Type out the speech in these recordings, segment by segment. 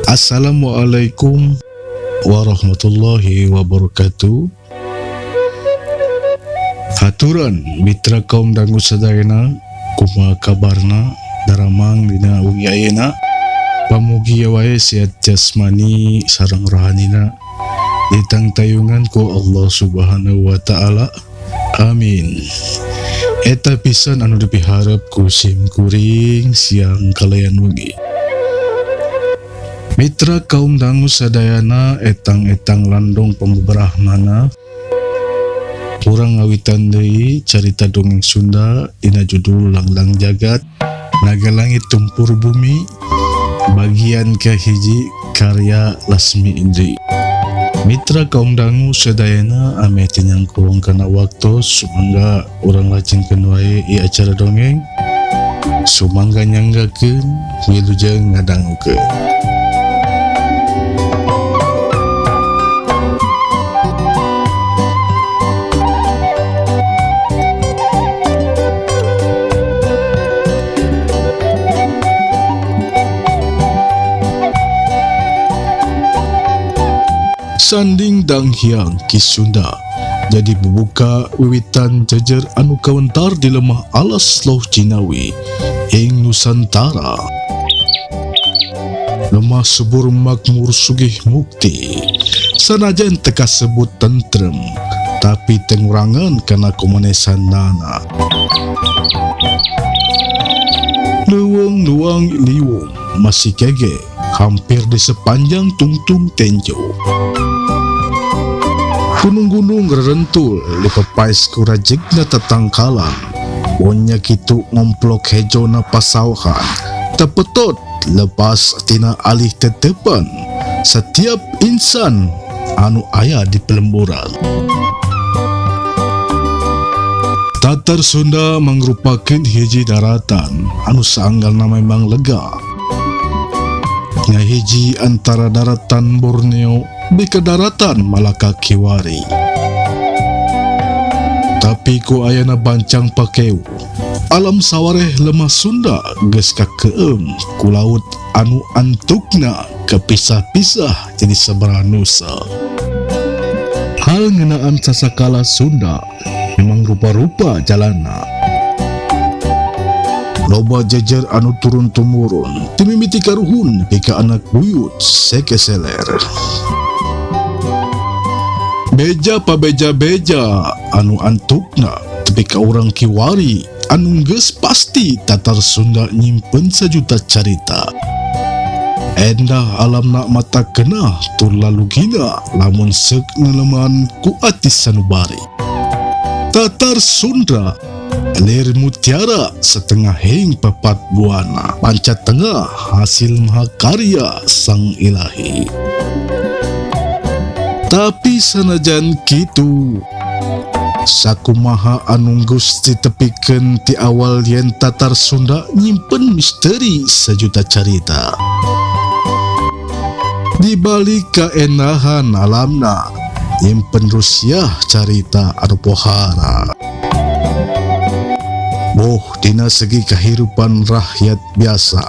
Assalamualaikum warahmatullahi wabarakatuh. Haturan mitra kaum dangu sadayana, kumaha kabarna daramang dina wengi ayeuna? Pamugi wae sehat jasmani sareng rohanina, ditangtayungan ku Allah Subhanahu wa taala. Amin. Eta pisan anu dipiharep ku sim kuring siang kalayan wengi. Mitra kaum dangu sadayana, etang-etang landong pambeberahmana, urang ngawitan deui carita dongeng Sunda dina judul Langlang Jagat Naga Langit Tumpur Bumi bagian kahiji karya Lasmi Indri. Mitra kaum dangu sadayana, ameh teu nyangkong kana waktu, sumangga urang lajengkeun wae ieu acara dongeng. Sumangga nyanggakeun, wilujeng ngadangukeun. Sanding Danghyang Ki Sunda jadi bubuka wiwitan jejer anu kawentar di lemah alas Loh Cinawi ing Nusantara. Lemah subur makmur sugih mukti, sanajan teu kasebut tentrem, tapi teu ngurangan kana kumanesanana. Leuweung luang liwung masih kege hampir di sepanjang tungtung tenjo. Gunung-gunung rerentul dipepais ku rajegna tetangkalan. Bonya kitu ngomplok hejona pasauhan. Tepetot lepas tina alih tetepan setiap insan anu aya di pelemburan. Tatar Sunda mangrupakeun hiji daratan anu saanggalna memang lega. Nya hiji antara daratan Borneo bika daratan Malaka Kiwari. Tapi ku ayana bancang pakeu, alam sawareh lemah Sunda geus kakeum ku laut anu antukna kepisah-pisah jadi sabaraha nusa. Hal ngeunaan sasakala Sunda memang rupa-rupa jalana. Loba jejer anu turun tumurun ti mimiti karuhun nepi ka anak buyut sekeseler. Beja pabeja-beja anu antukna tepi ka urang kiwari anu geus pasti Tatar Sunda nyimpen sajuta carita. Endah alamna mata kena tur lalugina lamun seuk neleman ku ati sanubari. Tatar Sunda lir mutiara setengah hing papat buana panca tengah hasil mahakarya sang ilahi. Tapi sanajan kitu, sakumaha anu geus ditepikeun ti awal yen Tatar Sunda nyimpen misteri sajuta carita. Di balik kaendahan alamna nyimpen rusiah carita anu pohara. Boh dina segi kehidupan rakyat biasa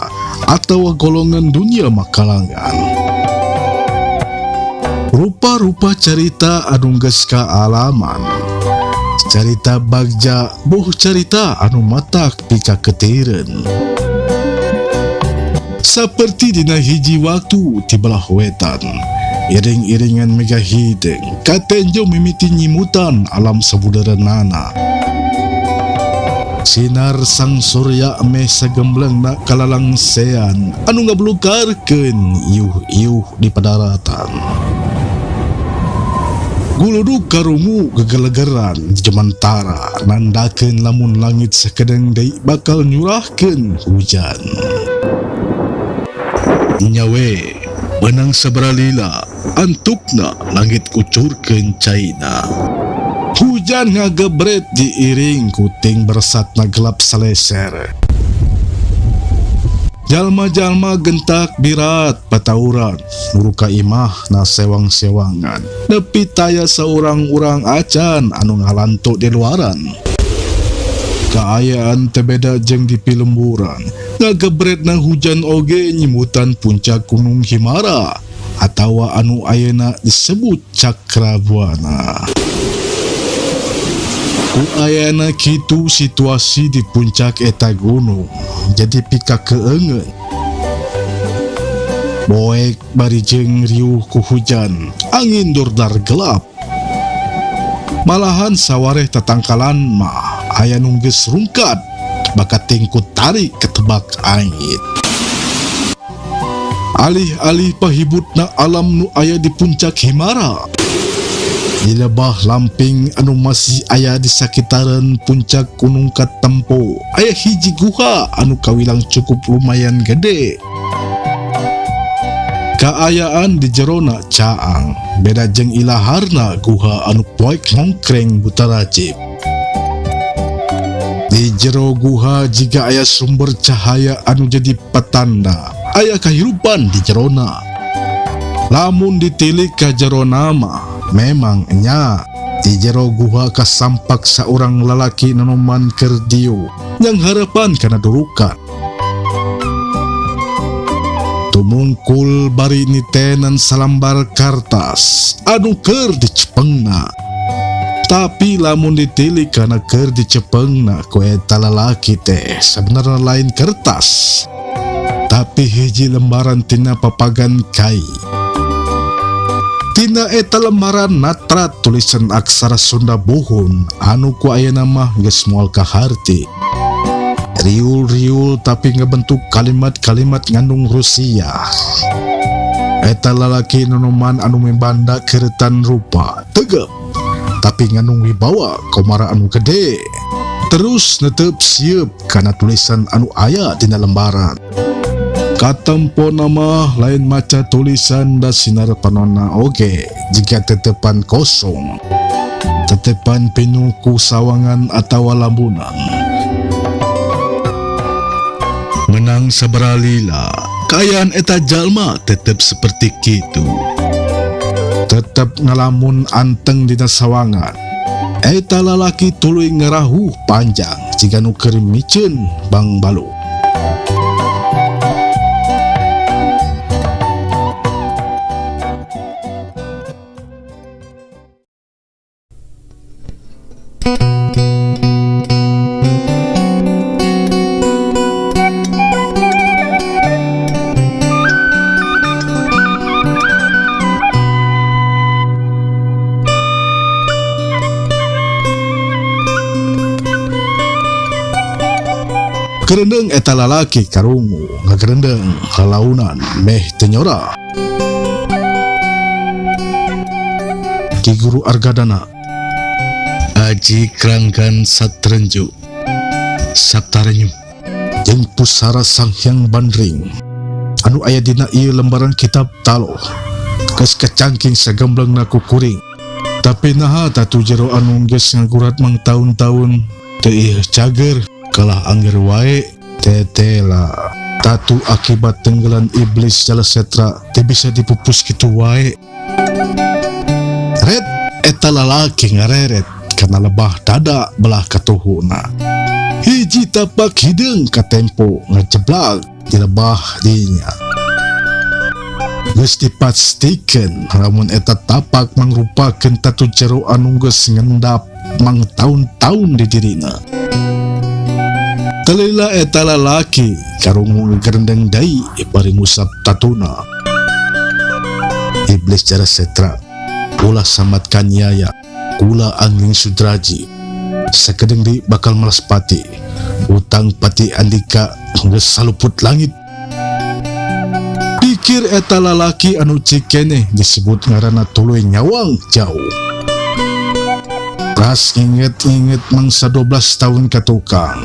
atau golongan dunia makalangan. Rupa-rupa carita anu geus kaalaman. Carita bagja boh carita anu matak pikaketireun. Saperti dina hiji waktu ti belah wetan, iring-iringan mega hideung katenjo mimiti nyimutan alam sabudereunana. Sinar sang surya meh sagemblengna kalalangsean anu ngablukarkeun iuh-iuh di padaratan. Guludug karungu gegelegeran jemantara nandakeun lamun langit sakedeung deui bakal nyurahkeun hujan. Nyawe benang sabaralila antukna langit kucurkeun caina. Hujan ngagebret diiring kuting bersatna gelap saleser. Jalma-jalma gentak birat patauran muruka imah na sewang-sewangan. Nepi taya saurang-urang acan anu ngalantuk di luaran. Kaayaan teu beda jeung di pilemburan, ngagebretna hujan oge nyimutan puncak Gunung Himara atawa anu ayeuna disebut Cakrabuana. Ku ayana kitu situasi di puncak eta gunung jadi pikakeungeun. Poek bari jeung riuh ku hujan, angin dordar gelap. Malahan sawareh tatangkalan mah aya nu geus rungkad bakating ku tarik ketebak angin. Alih-alih pahibutna alam nu aya di puncak Himara. Di lebah lamping anu masih aya di sakitaran puncak Gunung Katempo aya hiji guha anu kawilang cukup lumayan gede. Kaayaan di jerona caang beda jeung ilaharna guha anu poek ngongkreng buta rajib. Di jero guha jiga aya sumber cahaya anu jadi petanda aya kahirupan di jerona. Lamun ditilik ka jerona mah memang nya di jero guha kasampak saurang lalaki nonoman keur dieu yang harapan kana durukan. Tumungkul bari nitenan salambar kartas anu keur dicepengna. Tapi lamun ditilik kana keur dicepengna ku eta lalaki teh sebenarnya lain kertas, tapi hiji lembaran tina papagan kai. Tina eta lembaran natrat tulisan aksara Sunda buhun anu ku ayeuna mah geus moal kaharti. Riul-riul tapi ngebentuk kalimat-kalimat ngandung Rusia. Eta lalaki nonoman anu mibanda keretan rupa tegep tapi ngandung wibawa komara anu gede. Terus netep sieup kana tulisan anu aya dina lembaran. Katempo nama lain maca tulisan da sinar panonna oge jika tetepan kosong. Tetepan pinuh ku sawangan atawa lambunan. Menang sabaralila, kaayaan eta jalma tetep seperti kitu. Tetep ngalamun anteng dina sawangan. Eta lalaki tuluy ngerahuh panjang jiga nu keur miceun bangbalu. Gerendeng eta lalaki karungu ngagerendeng lalaunan meh teu nyora. Ki Guru Argadana Aji Kranggan Satrenju Saptarenyu jeung pusara Sang Hyang Bandring anu aya dina ieu lembaran kitab taloh geus kacangking sagemblengna ku kuring. Tapi naha tatu jero anu geus ngagurat mang taun-taun teu ieu cager kalah angger wae tetela. Tatu akibat tenggelan iblis Jalasetra teu bisa dipupus kitu wae. Red eta lalaki ngareret kana lebah dada belah katuhuna. Hiji tapak hideung katempo ngajeblak di lebah dinya. Geus dipastikeun lamun eta tapak mangrupakeun tatu jero anu geus ngendap mang taun-taun di dirina. Telila eta lalaki karungu gerendeng deui bari ngusap tatuna. Iblis Jalasetra ulah samat kaniaya kula Angling Sudraji sakedeung deui bakal melaspati utang pati andika geus saluput langit. Pikir eta lalaki anu cikeneh disebut ngaranna tuluy nyawang jauh. Ras nginget-nginget mangsa 12 tahun ka tukang.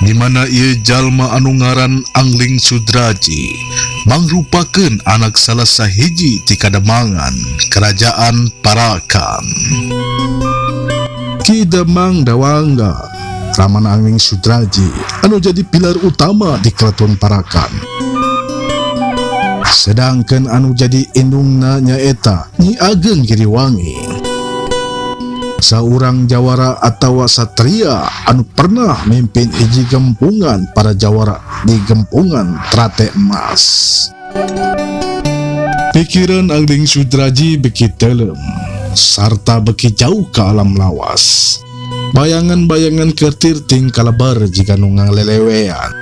Di mana ieu jalma anu ngaran Angling Sudraji mangrupakeun anak salah sahiji ti Kademangan Kerajaan Parakan. Ki Demang Dawangga Raman Angling Sudraji anu jadi pilar utama di Keraton Parakan. Sedangkan anu jadi indungna nyaeta Nyi Ageng Giriwangi. Saurang jawara atawa satria anu pernah mimpin hiji gempungan para jawara di gempungan Trate Emas. Pikiran Angling Sudraji beki telem sarta beki jauh ke alam lawas. Bayangan-bayangan ketir ting kalebar jiga nu ngalelewean.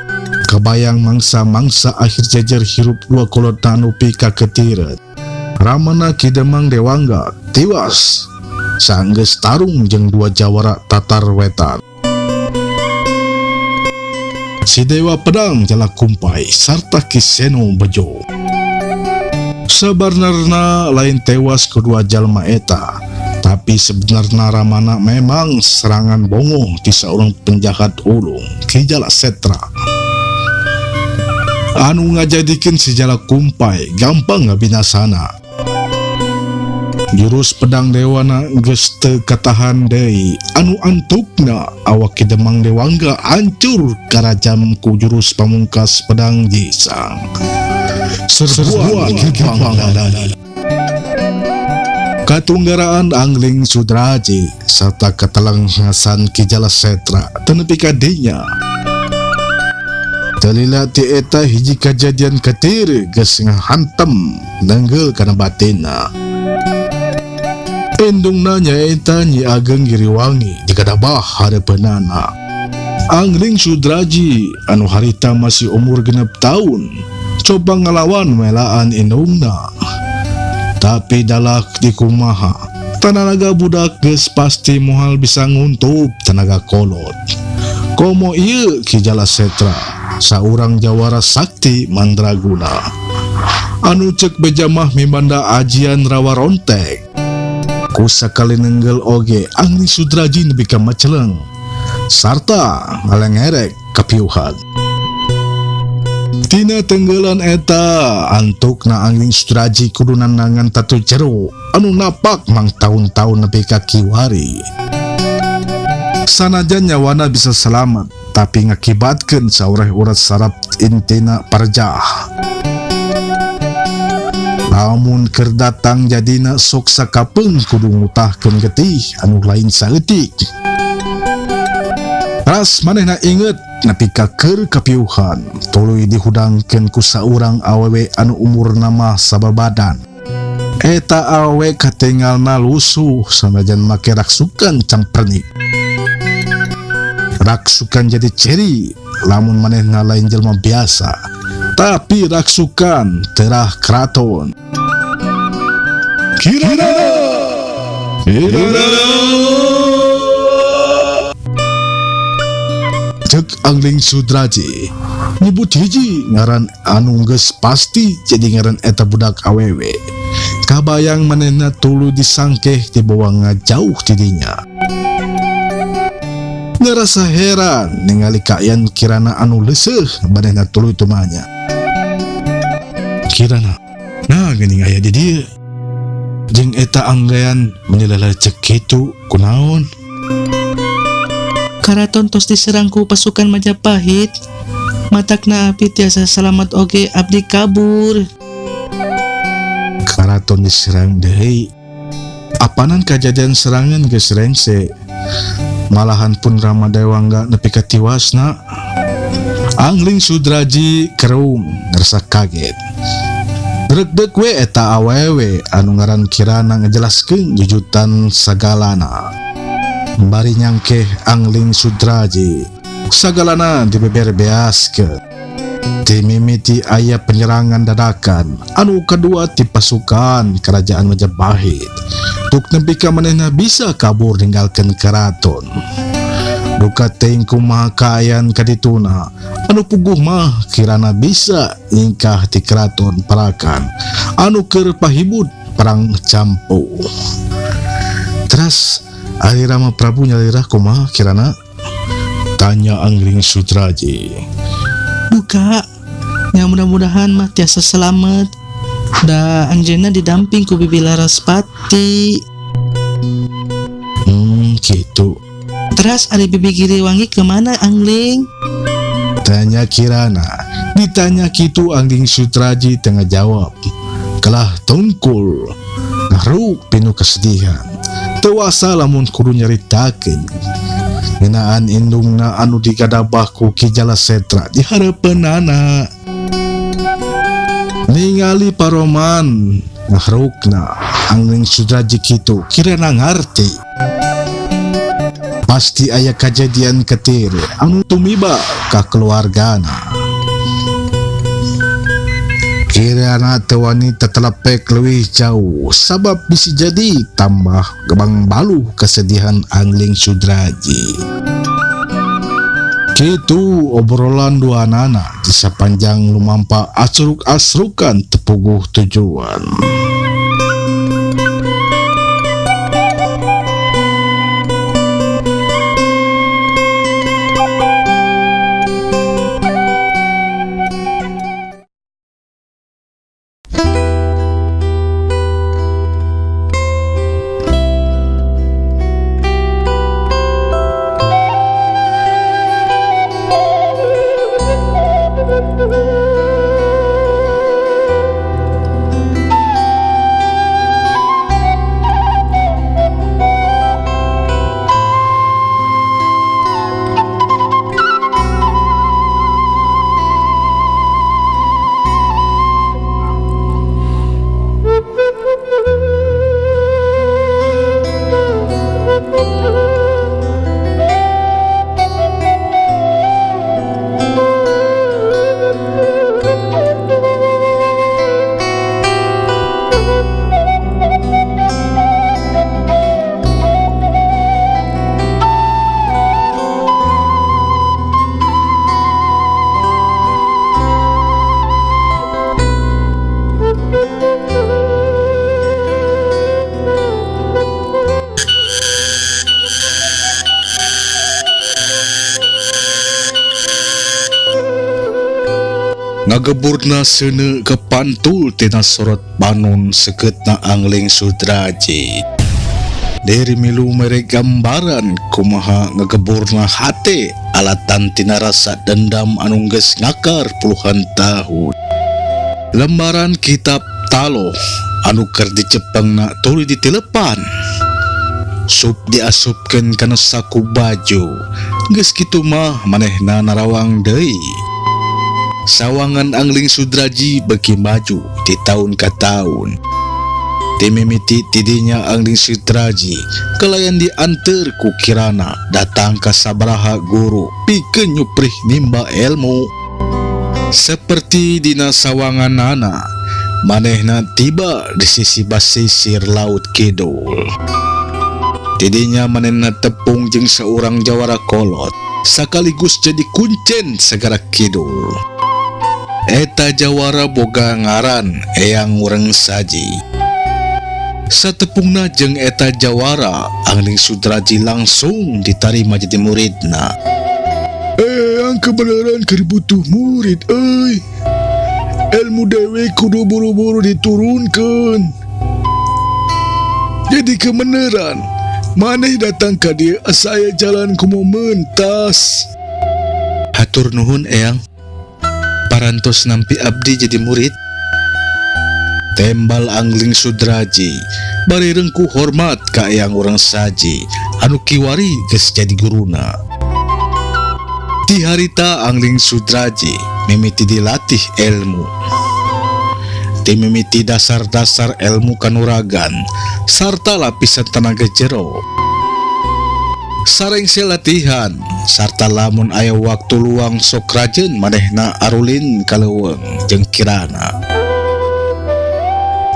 Kebayang mangsa-mangsa akhir jejer hirup dua kolot anu pikaketireun. Ramana Ki Demang Dewangga tiwas sanggeus tarung jeung dua jawara Tatar Wetan. Si Dewa Pedang Jala Kumpai sarta Ki Seno Bejo. Sebenarnya lain tewas kedua jalma eta, tapi sebenarnya Ramana memang serangan bongoh ti seorang penjahat ulung, Ki Jala Setra. Anu ngajadikeun si Jala Kumpai gampang ngabinasana. Jurus pedang dewana geus teu katahan deui, anu antukna awak Ki Demang Dewangga hancur karajam ku jurus pamungkas pedang Jisang. Serbuan gerbang lalali. Katunggaraan Angling Sudraji serta ketelenghasan Ki Jala Setra teu nepi ka dinya. Teu lila ti eta, hiji kajadian ketir geus ngahantem nenggel kana batinna. Indungna, nyaeta Nyi Ageng Giriwangi, digadabah hareupeunana. Angling Sudraji anu harita masih umur 6 tahun coba ngalawan melaan indungna. Tapi dalak dikumaha, tanaga budak geus pasti moal bisa nguntup tenaga kolot. Komo ieu Ki Jala Setra, saurang jawara sakti mandraguna. Anu cek beja mah mibanda ajian rawa rontek. Ku sakali nenggel oge Angling Sudraji nepi ka maceleng sarta ngalengerek kapiuhan. Tina tenggelan eta antukna Angling Sudraji kudu nandangan tatu jero anu napak mang tahun-tahun nepi ka kiwari. Sanajan nyawana bisa selamat, tapi ngakibatkeun saureh urat saraf intina parjah. Lamun keur datang jadina sok sakapeung kudu ngutahkeun getih anu lain saeutik. Ras manehna inget nepi ka keur kapiuhan tuluy dihudangkeun ku saurang awewe anu umurna mah sababadan. Eta awewe katingalna lusuh sanajan make raksukan cangpernik. Raksukan jadi ciri lamun manehna lain jelma biasa, tapi raksukan terah keraton. Kirana! Kirana! Cek Angling Sudraji nyebut hiji ngaran anu geus pasti jadi ngaran eta budak awewe. Kabayang manehna tuluy disangkeh dibawa ngajauh tidinya. Ngerasa heran ningali kaayaan Kirana anu leuseuh, manehna tuluy tumanya. Kirana, nah geuning aya di dieu. Jeung eta anggayan meni lalecek kitu, kunaon? Karaton tos diserang ku pasukan Majapahit. Matakna abdi tiasa salamat oge abdi kabur. Karaton diserang deui. Apanan kejadian serangan geus rengse. Malahan pun Rama Dewangga nepi ka tiwasna. Angling Sudraji kerung ngerasa kaget. Deg-deg we eta awewe anu ngaran Kirana ngejelaskeun jujutan sagalana. Bari nyangkeh Angling Sudraji sagalana dibeber beaskeun. Ti mimiti aya penyerangan dadakan anu kedua ti pasukan kerajaan Majapahit. Tuk nepi ka manehna bisa kabur ninggalkeun keraton. Duka teuing kumaha kaayaan kadituna, anu puguh mah Kirana bisa nyingkah ti keraton Parakan anu keur pahibut perang campuh. Teras ari Rama Prabu nyalira kumaha, Kirana? Tanya Angling Sudraji. Duka, ya mudah-mudahan mah tiasa selamat. Da anjeunna didamping ku Bibi Laraspati. Gitu. Teras ari Bibi Giriwangi kemana, Angling? Tanya Kirana. Ditanya kitu Angling Sudraji tengah jawab. Kalah tungkul. Ngaruk pinu kesedihan. Teu asa lamun kudu nyaritakeun ngeunaan indungna anu digadabah ku Ki Jalasetra di hareupeunana. Ningali paroman ngahrukna Angling Sudraji kitu kirana ngarti. Pasti aya kajadian ketir anu tumiba ka keluargana. Kirana teu wani tetelepek leuwih jauh sabab bisi jadi tambah gebang baluh kesedihan Angling Sudraji. Kitu obrolan duanana di sapanjang lumampa asruk-asrukan teu puguh tujuan. Ngageburna seuneu kepantul tina sorot panon sekeutna Angling Sudraji. Deri milu mere gambaran kumaha ngageburna hate alatan tina rasa dendam anu geus ngakar puluhan tahun. Lembaran kitab taloh anu keur dicepengna tuluy ditilepan. Sup diasupkeun kana saku baju. Geus kitu mah manehna narawang deui. Sawangan Angling Sudraji beuki maju ti taun ka taun. Ti mimiti tidinya Angling Sudraji kalayan dianteur ku Kirana datang ka sabaraha guru pikeun nyuprih nimba ilmu. Seperti dina sawanganana, manehna tiba di sisi basisir Laut Kidul. Tidinya manehna tepung jeung saurang jawara kolot sekaligus jadi kuncen Segara Kidul. Eta jawara boga ngaran Eyang Wureng Saji. Satepungna jeung eta jawara, Angling Sudraji langsung ditarima jadi muridna. Eyang kebenaran keur butuh murid euy. Ilmu dewe kudu buru-buru diturunkeun. Jadi kebenaran maneh datang ka dieu asa aya jalan kumaha mentas. Hatur nuhun Eyang. Parantos nampi abdi jadi murid. Tembal Angling Sudraji bari rengkuh hormat ka Eyang Wureng Saji anu kiwari geus jadi guruna. Ti harita Angling Sudraji mimiti dilatih ilmu. Ti mimiti dasar-dasar ilmu kanuragan sarta lapisan tenaga jero. Sarengse latihan sarta lamun aya waktu luang sok rajeun manehna arulin ka leuweung jeung Kirana.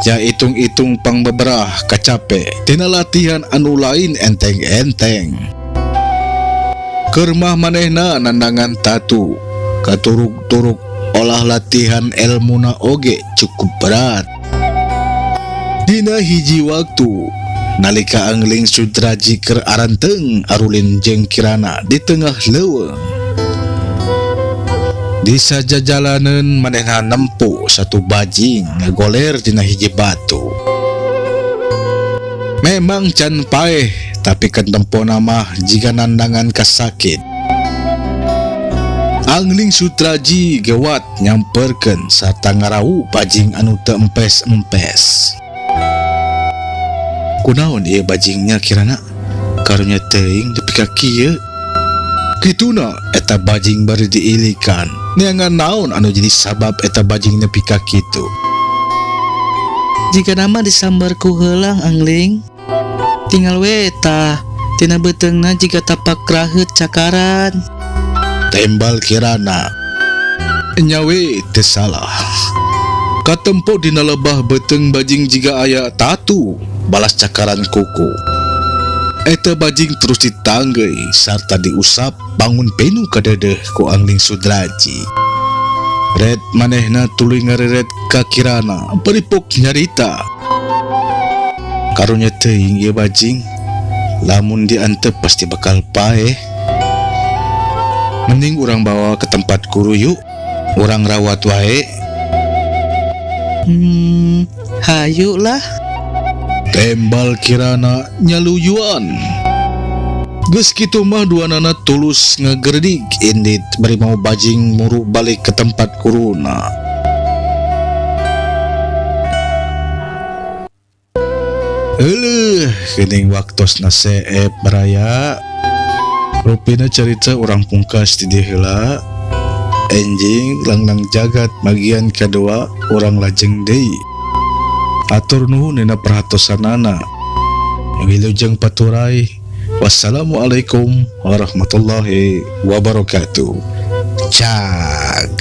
Ja itung-itung pangbeberah kacape tina latihan anu lain enteng-enteng. Keur mah manehna nandangan tatu, katuruk-turuk olah latihan elmuna oge cukup berat. Dina hiji waktu nalika Angling Sudraji keur aranteng arulin jeung Kirana di tengah leuweung. Di sajajalaneun manehna nempo satu bajing ngagoler dina hiji batu. Memang can paeh, tapi kentempona mah jiga nandangan kasakit. Angling Sudraji gewat nyamperkeun sarta ngarau bajing anu teu empes-empes. Kunaon ieu bajingnya kirana? Karunya teuing nepi ka kieu. Kituna eta bajing bari diilikan. Neangan naon anu jadi sabab eta bajing nepi ka kitu. Jika nama disambar ku heulang Angling. Tinggal we tah tina beuteungna jiga tapak raheut cakaran. Tembal Kirana. Nya we teu salah. Katempo dina lebah beuteung bajing jiga aya tatu balas cakaran kuku. Eta bajing terus ditanggeuy sarta diusap bangun penu ka deudeuh ku Angling Sudraji. Red manehna tuluy ngareret ka Kirana bari pok nyarita. Karunya teuing ieu bajing, lamun diantep pasti bakal paeh. Mending urang bawa ke tempat guru yuk, urang rawat wae. Hayu lah. Tembal Kirana nyaluyuan. Geus kitu mah duanana tulus ngagerdig indit bari mau bajing muru balik ke tempat guruna. Euleuh, geuning waktosna seep baraya. Rupina carita urang pungkas di dieu heula. Enjing Langdang Jagat bagian kadua urang lajeng deui. Atur nuhun dina perhatosanana. Wilujeng paturay. Wassalamualaikum warahmatullahi wabarakatuh. Cag.